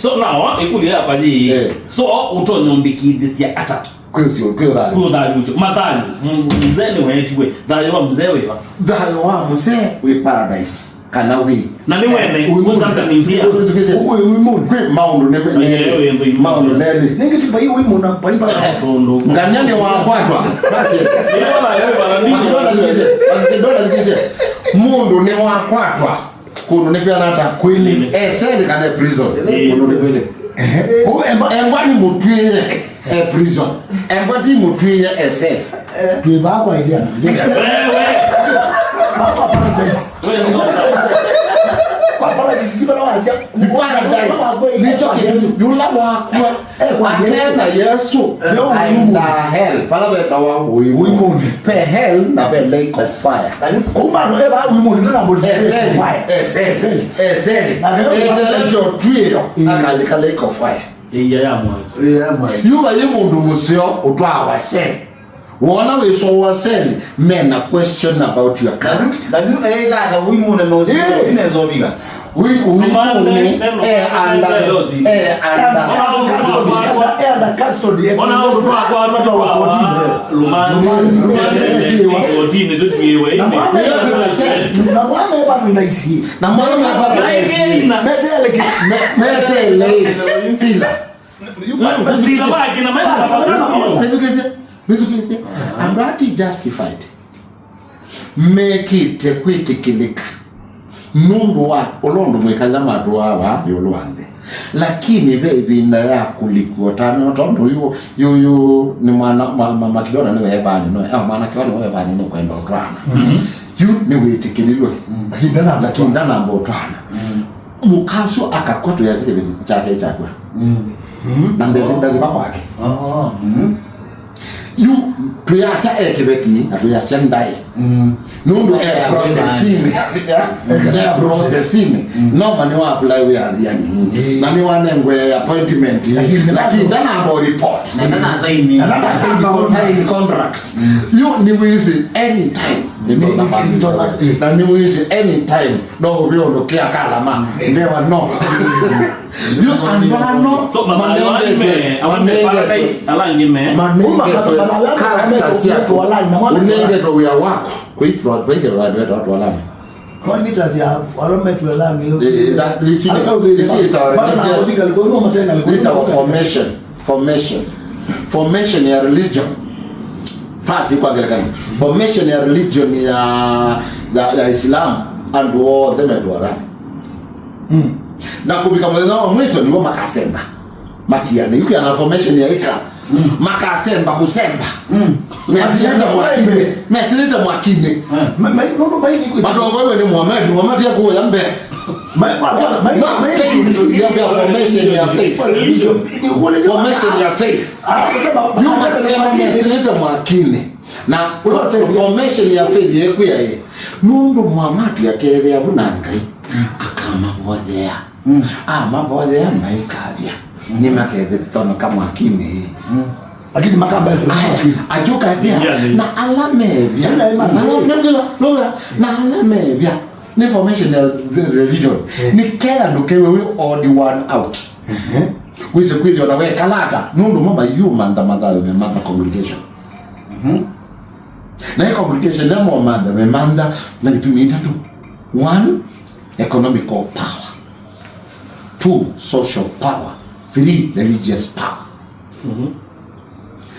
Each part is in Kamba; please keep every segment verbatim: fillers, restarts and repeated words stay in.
So now, ĩkũlyo yakwa yĩ, eh, so ũtonya ũmbĩkĩĩthĩsya ata? Kwĩsyo, kwĩ thayũ. Kwĩ thayũ ũkyo. Mathayũ. M-, mzee nĩweetiwe. Thayũ wa mzee wĩva? Thayũ wa mzee wĩ paradise. Kana wĩ. Na nĩ wene, eh, wĩ mũndũ. Kwanza nĩ nzia. Wĩ, wĩ, wĩ mũndũ. Kwĩ maũndũ nĩ, nĩ, eh, wĩ, wĩ, maũndũ nelĩ. Nĩngĩ ti pai wĩ mũndũ, pai paradise. Ũndũ. Ngania nĩ wakwatwa. Basi. Nĩ wala, nĩ wala, nĩ Makĩndona thikĩsye. Makĩndona thikĩsye. Mũndũ nĩ wakwatwa. Kũndũ nĩ kwĩana ata? Kwĩlĩ. E cell kana e prison? Ĩĩ. Kũndũ nĩ kwĩlĩ. Ehe. Kũu embwa. Embwa nĩ mũtwĩe e prison. Embwa ti mũtwĩe e cell. Twĩ vaa kwa Iliana. Wewe. Vaa kwa paradise. Wewe. Kwa paradise, ti vala wasya. Nĩ paradise. Nĩkyo kĩndũ yũla wakua. Eh, kwa Yesu. Atena Yesu, eh, aenda hell. Pala vetawa uimu. Uimuni. Pe hell na pe lake of fire. Na kuma no eba uimuni, ndio na bodi. Eseli, eseli, eseli. Na leo etele kyo twio, eh, akalika lake of fire. Iya ya mwaki. Iya ya mwaki. Yuva yi mũndũ mũseo ũtwawa seli. Wona wĩswa wa seli, mena question about your character. Na yu, eh, kaka, wimune no, eh, sine zobika. Wi, wi, eh, anda, eh, anda. Enda custody, enda, enda custody, eh, ona ũndũ twakwatwa twa kotini. Lumani. Lumani. Kotini tũtwĩwe. Na mwana eba nĩ ndaisi. Na mwana eba nĩ ndaisi. Metele ki-, me-, metele. Sila. Sila waki na maisha. Wĩthukĩĩsye, wĩthukĩĩsye. Andũ ati justified. Mekĩte kwĩtĩkĩlĩka nũndũ wa ũla ũndũ mwĩkalĩla matũaa vaa ĩũlũ wa nthĩ. Lakini ve ĩvinda ya kũlikwa tano, tondũ yu, yu, yu nĩ mwana, ma-, ma-, Makidona nĩwe evanĩ, no, ah, mwanake wa nĩwe evanĩ, nũkwenda ũtwana. Mhm. Yu nĩwĩtĩkĩlilwe. Mm. Lakini ndanamba, lakini ndanamba ũtwana. Mm. Mũka ũsu akakwa twĩasya kĩveti kyake kyakwa. Mm. Mm. Na ndathi, ndathi va kwake. Oh, mm. Yu twĩasya e kĩveti na twĩasya ndaĩ. Mm. Nũndũ e process-inĩ. Yeah? E process-inĩ. Mm. No ma nĩwa apply wĩa Athiani. Mm. Na nĩwanengwe appointment. Lakini ndanamba report. Na ndanasaini. Na ndanasaini contract. Mm. Yu nĩwĩsĩ anytime. Nĩ, nĩ, nĩ, na nĩwĩsĩ anytime. No ũvĩũlũkĩa kalama. Ngewa no. Yu andũ ano. So, manengetwe, manengetwe, manengetwe character syaku. Ũnengetwe wĩa waku. Kwĩtwa, kwĩtwa wĩa wetwa twalama. Kwa mita sya walometwe lami. Eh, that, isi, isi itawa religious. Itawa formation. Formation. Formation ya religion. Fasi kwa ngelekano. Formation ya religion ya, ya, ya Islam, andũ othe metwarana. Mm. Na kũvika mũthenya wa mwisho nĩw'o makasemba. Matiane. Yu kĩana formation ya Islam. Mm. Makasemba kũsemba. Mm. Mesilĩte mwakinĩ. Mesilĩte mwakinĩ. Mm. Ma-, ma-, nũndũ maithi kwĩ- Matongoew'e nĩ Muhammad. Muhammad akũya mbee. Ma-, ma-, ma-, ma-, no, ma-, faith, ya, ya formation ya faith. Religion. Formation ya faith. Ah, kusema, yu kusema masema mesilĩte mwakinĩ. Na fo-, formation ya faith yekwĩa ĩ. Nũndũ Muhammad akethĩa vu na Ngai, mm, akamavoyea. Mm. Amavoyea maikavya. Mm. Nĩmakethĩthonoka mwakinĩ. Mm. Lakini makamba ese. Aya, ajuka pia. Yeah, yeah. Na ala mevya. Ila ima. Ala mevya, loga, na ala mevya. Nĩ formation ya the religion. Eh. Nĩ kĩla ndũkewe wĩ odd one out. Ehe. Wĩsĩ kwĩthĩwa na wekalata. Nũndũ mama yu mantha mathayo me mantha congregation. Mhm. Na ĩ congregation ya momantha memantha na itumi itatũ. One, economical power. Two, social power. Three, religious power. Mhm.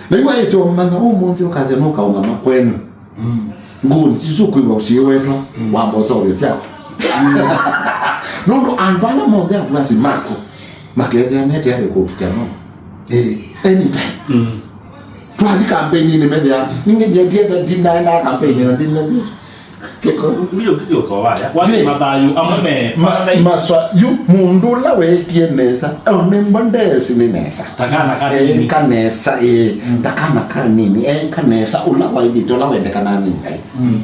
Na yu aĩtwe mantha ũmũnthĩ ũkasya nũkaũngama kwenyu. Mm. Ngũni sisu kwĩwa ũsiĩ wetwa, mm, wambosa ũvĩsya. Mm. Nũndũ andũ ala monthe avuasi maku, makethĩa me tayari kũkitya no. Eh. Anytime. Mm. Twathi campaign-inĩ methĩa, ningĩ ndienda, ndinaenda campaign na ndina. Kiko. Uyo kiti ukowaya. Kwani mathayu amwe me ma-, paradise. Maswa, yu mũndũ ũla weekie nesa, anemba ndesi nĩ nesa. Takana kanini. Eh, kanesa, eh, mm, takana kanini, eh, kanesa, ũla waithĩte, ũla wendekana nĩ Ngai. Mm.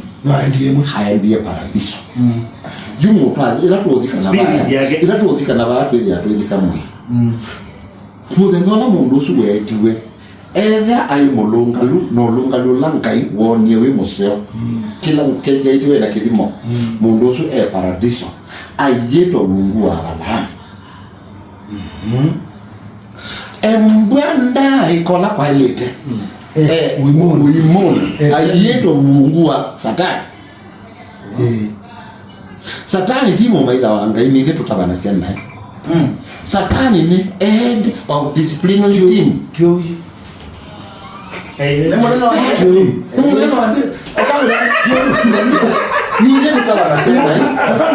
Aendie paradiso. Mm. Yu mũtwathi, ĩla tũũthikana vaya. Spirit yake. Ĩla tũũthikana vaya, twĩthĩa twĩthika mwĩĩ. Mm. Mũthenya ũla mũndũ ũsu weetiwe, ethĩa aĩ mũlũngalu, na ũlũngalu ũla Ngai woonie wĩ mũseo, mm, kĩla kĩngaĩtĩ wĩ na kĩthimo, mm, mũndũ ũsu e paradiso, aiĩtwa ungu wa Avalaamu. Embwa ndaaĩkola kwaĩlĩte. Eh, ũimũnĩ. Ũimũnĩ. Eh. Aiĩtwe vungua Satani. Eh. Satani ti mũmaitha wa Ngai, nĩngĩ tũtavanasya naĩ. Mm. Satani nĩ head of disciplinary team. Tio, tio. Nĩ mũnene wa ndĩsĩ. Nĩ mũnene wa ndĩsĩ. Nĩngĩ tũtavanasya naĩ.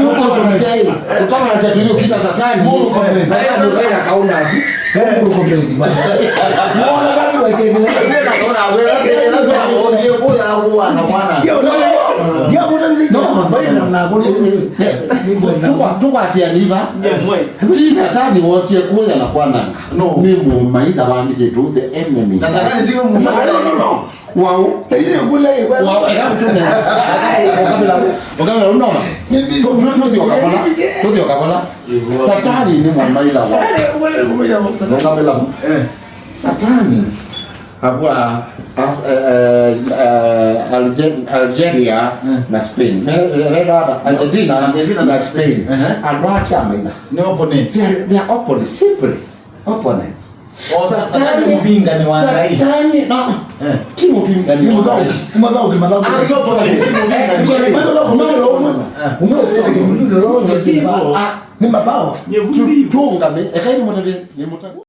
Tũtavanasya ĩ. Tũtavanasya tũyũkita Satani. Satani ũteka kaũna. Tũkwatĩanĩva. Ti Satani wookie kũya na kwananga. No. Nĩ mũmaitha waandĩkĩtwe, the enemy. Na Satani tiwe mũmaitha. No, no, no. Wau. Wau, eka kũtũnena. Ũkabila, ũkabila, ũnoma. Tũthi ũkabola. Tũthi ũkabola. Satani nĩ mũmaitha wa. Ũkabila. Eh. Satani. Avua as-, eh, eh, eh, Alge-, Algeria na Spain. Me-, eh, eh, Argentina na Spain. Andũ ake amaitha. Nĩ opponents. They are, they are opponents, simply opponents. O, Sa-, Satani nĩ mũvingani wa Ngai. Satani, no. Eh. Ti mũvingani wa Ngai. Nĩ mũthaũki, nĩ mũthaũki, mathaũki. Actually, no, no, no, no. Nĩ mabawa. Tũũngame, ekai nĩmũtavye, nĩmũtavye.